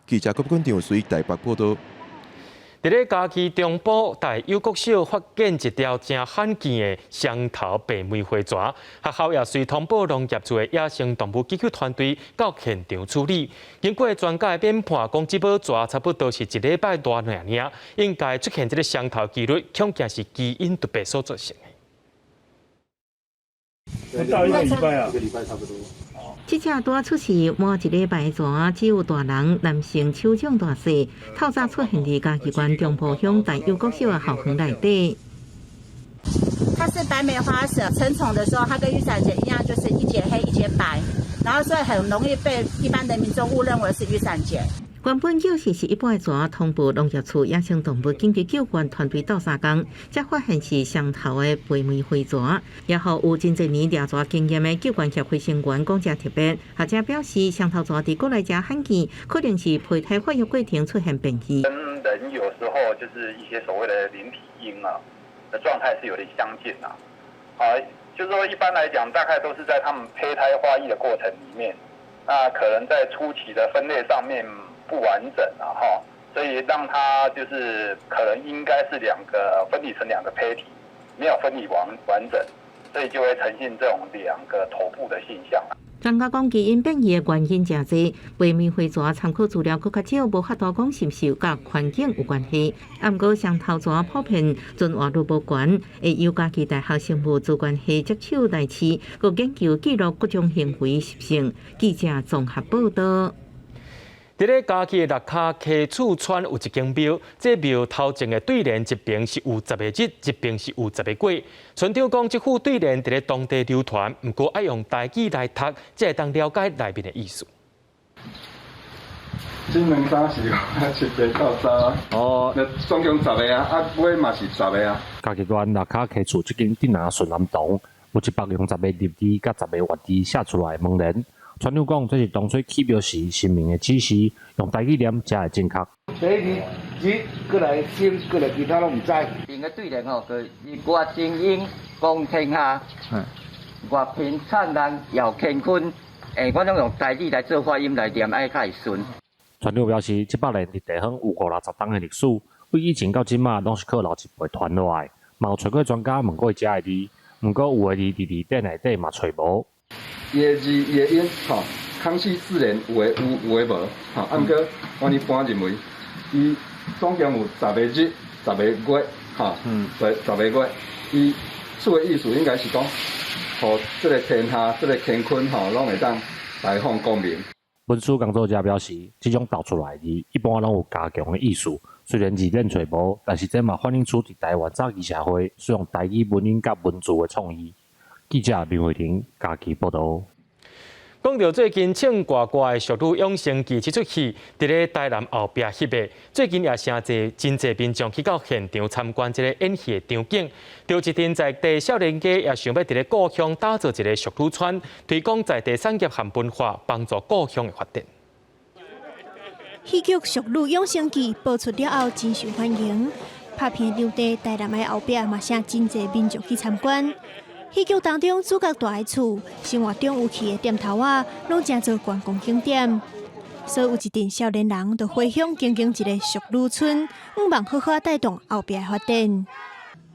記者郭君張隨台北報導。佇咧嘉義中埔大有國小發現一條誠罕見的雙頭白眉灰蛇，學校也隨通報農業處的野生動物急救團隊到現場處理。經過專家的研判，講這寶蛇差不多是一禮拜大爾爾，應該出現這个雙頭幾率，恐驚是基因突變所造成的。不到一個禮拜啊，一個禮拜差不多。這隻拄仔出世滿一禮拜的蛇，只有大人男性手掌大細，透早出現佇嘉義縣中埔鄉大有國小的校園內底。它是白眉花蛇，成蟲的時候，它跟雨傘節一樣，就是一節黑一節白，然後所以很容易被一般的民眾誤認為是雨傘節。原本就是是一般的蛇，通報農業處野生動物緊急救援團隊鬥相共，才發現是雙頭的白眉灰蛇。也予有真濟年掠蛇經驗的救援協會成員講誠特別，學者表示，雙頭蛇佇國內誠罕見，可能是胚胎發育過程出現變異。跟人有時候就是一些所謂的靈體嬰啊的狀態是有點相近啊。啊，就是說一般來講，大概都是在他們胚胎發育的過程裡面，那可能在初期的分類上面不完整啊，哈，所以讓它就是可能應該是兩個分離成兩個胚體，沒有分離完整，所以就會呈現這種兩個頭部的現象。專家講，基因變異的原因誠濟，白眉灰蛇參考資料閣較少，無法度講是毋是佮環境有關係。啊，毋過雙頭蛇普遍存活率無懸，會由嘉義大學生物資源系接手來飼，閣研究記錄各種行為習性。記者綜合報導。佇咧嘉義的六跤溪厝村有一間廟，這廟頭前的對聯一邊是有十個日，一邊是有十個月。村長講，這副對聯佇咧當地流傳，毋過愛用台語來讀，才會當了解內面的意思。這兩三是七八九十哦，那總共十个啊，啊尾嘛是十个啊。嘉義縣六跤溪厝這間鎮南順南堂有160個日字佮十個月字寫出來的門聯。村長講，這是當初起廟時神明的指示，用台語念才會正確。第一字日，過來星，過來其他攏毋知。頂个對聯吼，就日月精英光天下，月平燦爛耀乾坤。我攏用台語來做發音來念，愛較會順。村長表示，這百年佇地方有五六十冬的歷史，對以前到這馬攏是靠老一輩傳落來，嘛有揣過專家問過遮个字，毋過有的字佇字典內底嘛揣無。伊的字，伊的音，吼，康熙字典有的有，有的無，吼。啊，毋過阮一般認為，伊總共有十个日、十个月，吼，十個月，伊厝的意思應該是講，予這个天下、這个乾坤，吼，攏會當大放光明。文書工作者表示，這種鬥出來的字一般攏有加強的意思。雖然字典揣無，但是這嘛反映出佇台灣早期社會使用台語文音佮文字的創意。記者林慧玲家己報導。講到最近唱歌歌的《淑女養成記》這齣戲，佇咧台南後壁翕的，最近也誠濟真濟民眾去到現場參觀這个演戲的場景。著一陣在地少年家也想欲佇咧故鄉打造一个淑女村，推廣在地產業和文化，幫助故鄉的發展。戲劇《淑女養成記》播出了後，真受歡迎。拍片場地台南的後壁嘛，誠真濟民眾去參觀。戲劇當中主角蹛的厝，生活中有趣的店頭仔，攏成做觀光景點。所以有一陣少年人就回鄉經營一个淑女村，向望好好帶動後壁的發展。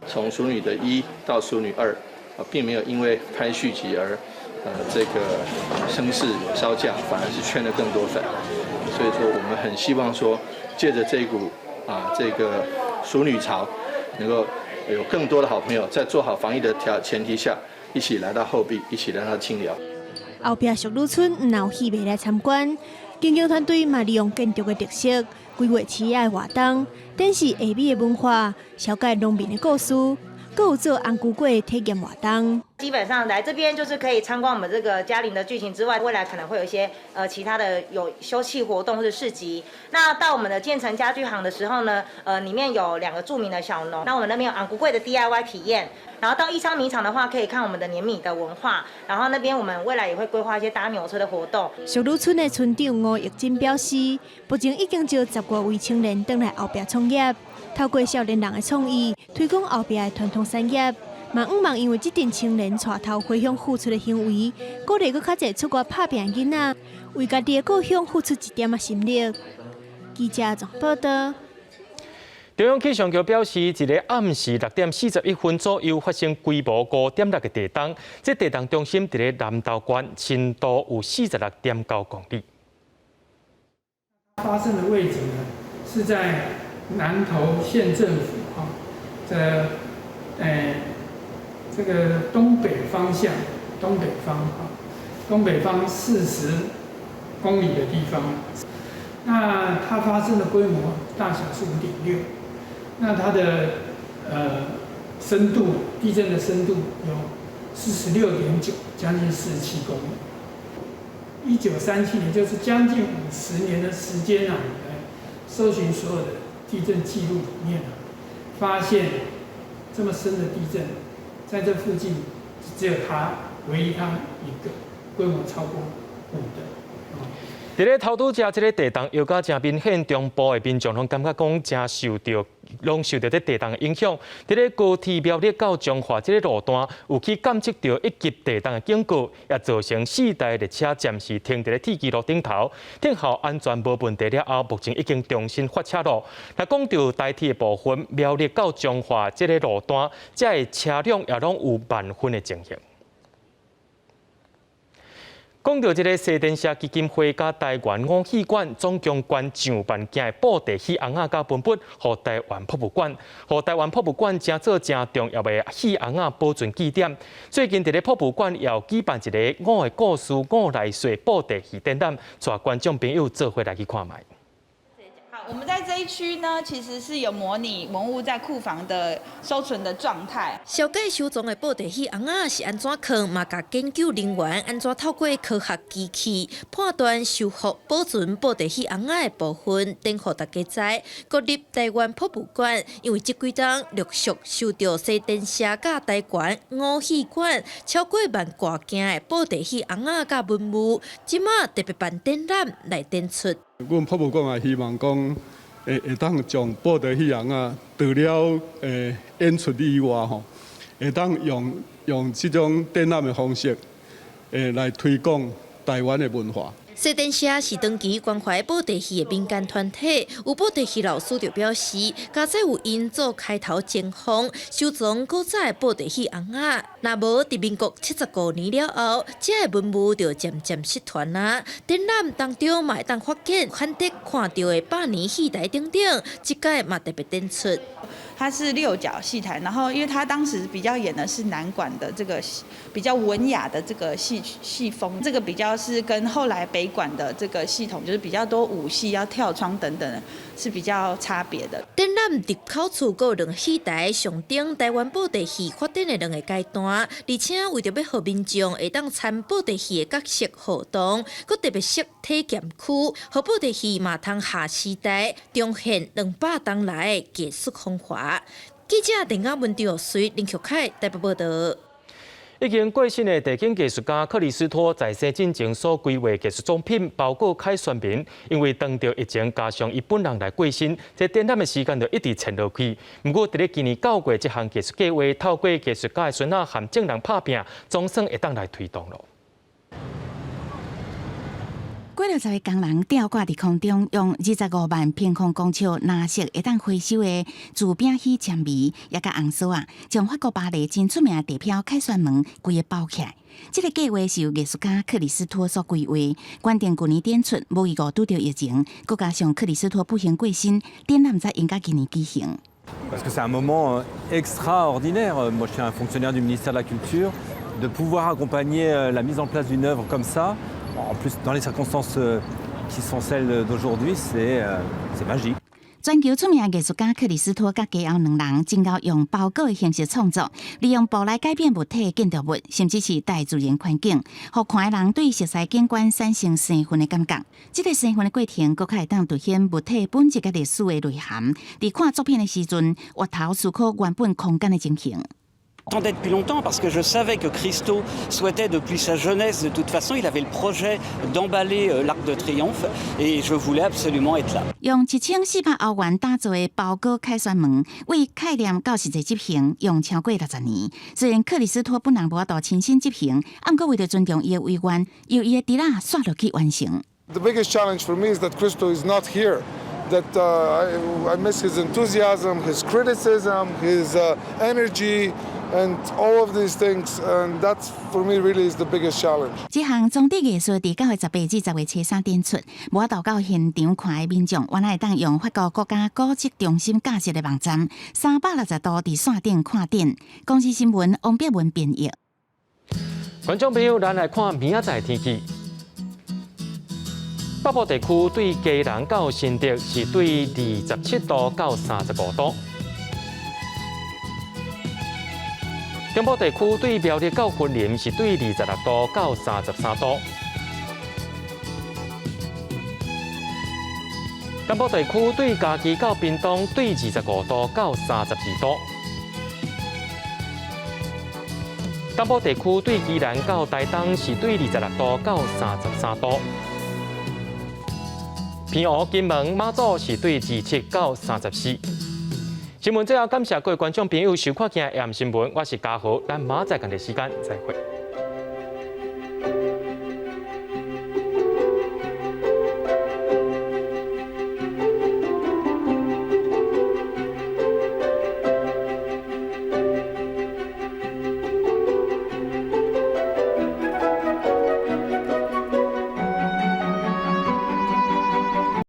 從淑女的一到淑女二，並沒有因為拍續集而，這個聲勢稍降，反而是圈了更多粉。所以說，我們很希望說，借著這股啊，這個淑女潮，能夠有更多的好朋友，在做好防疫的條前提下，一起來到後壁，一起來到清寮。後壁淑女村毋但有戲迷來參觀，經營團隊嘛利用建築的特色、規劃市仔的活動，展示下米的文化，紹介農民的故事，閣有做紅龜粿的體驗活動。基本上來這邊就是可以參觀我們這個嘉玲的劇情之外，未來可能會有一些其他的有休憩活動或者市集。那到我們的建成家具行的時候呢，裡面有兩個著名的小農，那我們那邊有紅龜粿的 DIY 體驗。然後到義昌米廠的話，可以看我們的碾米的文化。然後那邊我們未來也會規劃一些搭牛車的活動。淑女村的村長吳玉珍表示，目前已經招十外位青年轉來後壁創業，透過少年人的創意，推廣後壁的傳統產業。嘛，向望因為這陣青年帶頭回鄉付出的行為，鼓勵閣較濟出外拍拚的囡仔，為家己的故鄉付出一點仔心力。記者綜報導。中央氣象局表示，佇咧暗時6點41分左右發生規模5.6的地動，這地動中心佇咧南投縣，深度有46.9公里。發生的位置呢，是在南投縣政府哈，在這個東北方向，東北方哈，東北方40公里的地方。那它發生的規模大小是5.6，那它的深度，地震的深度有46.9，將近47公里。1937年，就是將近50年的時間啊，來搜尋所有的地震記錄裡面啊，發現這麼深的地震，在這附近只有它，唯一它一個規模超過5的。佇咧頭拄才這个地動搖甲誠明顯，中部的民眾攏感覺講誠受著，攏受著這地動的影響。佇咧高鐵苗栗到彰化這个路段，有去感測著一級地動的警告，也造成四台列車暫時停佇咧鐵支路頂頭。等候安全無問題了後，目前已經重新發車咯。若講著台鐵的部分，苗栗到彰化這个路段，這个車輛也攏有慢分的情形。講著這个西電社基金會佮台灣五戲館總共捐上萬件的布袋戲尪仔佮文物，予台灣博物館，予台灣博物館成做誠重要的戲尪仔保存據點。最近佇咧博物館也有舉辦一个五个故事五來歲布袋戲展覽，帶觀眾朋友做伙來去看覓。我們在這一區呢，其實是有模擬文物在庫房的收存的狀態。紹介收藏的布袋戲尪仔是按怎囥，嘛共研究人員按怎透過科學機器判斷修復保存布袋戲尪仔的部分，等予大家知。國立台灣博物館因為這幾冬陸續收著西電社佮台灣五戲館超過萬外件的布袋戲尪仔佮文物，這馬特別辦展覽來展出。阮博物館也希望講，會當將布袋戲尪仔，除了演出以外吼，會當用這種展覽的方式，來推廣台灣的文化。西電社是長期關懷布袋戲的民間團體，有布袋戲老師就表示，佳哉有𪜶做開頭前鋒，收藏古早的布袋戲尪仔，若無佇民國75年了後，這个文物就漸漸失傳啊。展覽當中嘛會當發現罕得看著的百年戲台等等，這屆嘛特別展出。它是六角戲台，然後因為他當時比較演的是南管的這個比較文雅的這個戲戲風，這個比較是跟後來北管的這個系統，就是比較多武戲要跳窗等等，是比較差別的。展覽入口處閣有兩個戲台，象徵台灣布袋戲發展的兩個階段，而且為著欲予民眾會當參布袋戲的角色互動，閣特別設體驗區，予布袋戲嘛通下時代，重現200冬來的藝術風華。記者鄧亞文、張水林玉凱台北報導。已經過身的地景藝術家克里斯托在生進前所規劃藝術作品，包括凱旋門，因為當著疫情加上伊本人來過身，這展覽的時間就一直延落去。毋過，佇咧今年9月，這項藝術計劃透過藝術家的孫仔和眾人拍拚，總算會當來推動囉。幾60个工人吊掛佇空中，用25萬平方公尺藍色會當回收的聚丙烯纖維，也佮紅絲仔，將法國巴黎真出名的地標凱旋門規个包起來。這个計劃是由藝術家克里斯托所規劃，原定舊年展出，無意外拄著疫情，閣加上克里斯托不幸過身，展覽才延到今年舉行。 Parce que c'est un moment extraordinaire. Moi, je suis un fonctionnaire du ministère de la Culture, de pouvoir accompagner la mise en place d'une œuvre comme ça. En plus, dans les circonstances qui sont celles d'aujourd'hui, c'est magique. 全球出名藝術家克里斯托佮家後兩人，真𠢕用包裹的形式創作，利用布來改變物體建築物，甚至是大自然環境，予看的人對熟悉景觀產生生分的感覺。這个生分的過程，閣較會當凸顯物體本質佮歷史的內涵。佇看作品的時陣，回頭思考原本空間的情形。 J'attendais depuis longtemps parce que je savais que Christo souhaitait depuis sa jeunesse, de toute façon, il avait le projet d'emballer l'Arc de Triomphe et je voulais absolument être là. 用1400歐元打造的包裹凱旋門，為概念到實際執行用超過60年。雖然克里斯托本人無法度親身執行，毋過為著尊重伊的遺願，由伊的侄仔煞落去完成。 The biggest challenge for me is that Christo is not here. That I miss his enthusiasm, his criticism, his energy. And all of these things, and that's for me really is the biggest challenge. 這項裝置藝術佇9月18至10月初三展出，無法度到現場看的民眾，原來會當用法國國家古蹟中心架設的網站，360度佇線頂看展。公視新聞王碧文編譯。觀眾朋友，咱來看明仔載天氣。北部地區對基隆到新竹是對27度到35度。中部地區對苗栗到雲林是對26度到33度。南部地區對嘉義到屏東對25度到32度。東部地區對宜蘭到台東是對26度到33度。澎湖、金門、馬祖是對27到34。新聞最後感謝各位觀眾朋友收看今日的新聞，我是嘉豪，咱明仔載仝個時間再會。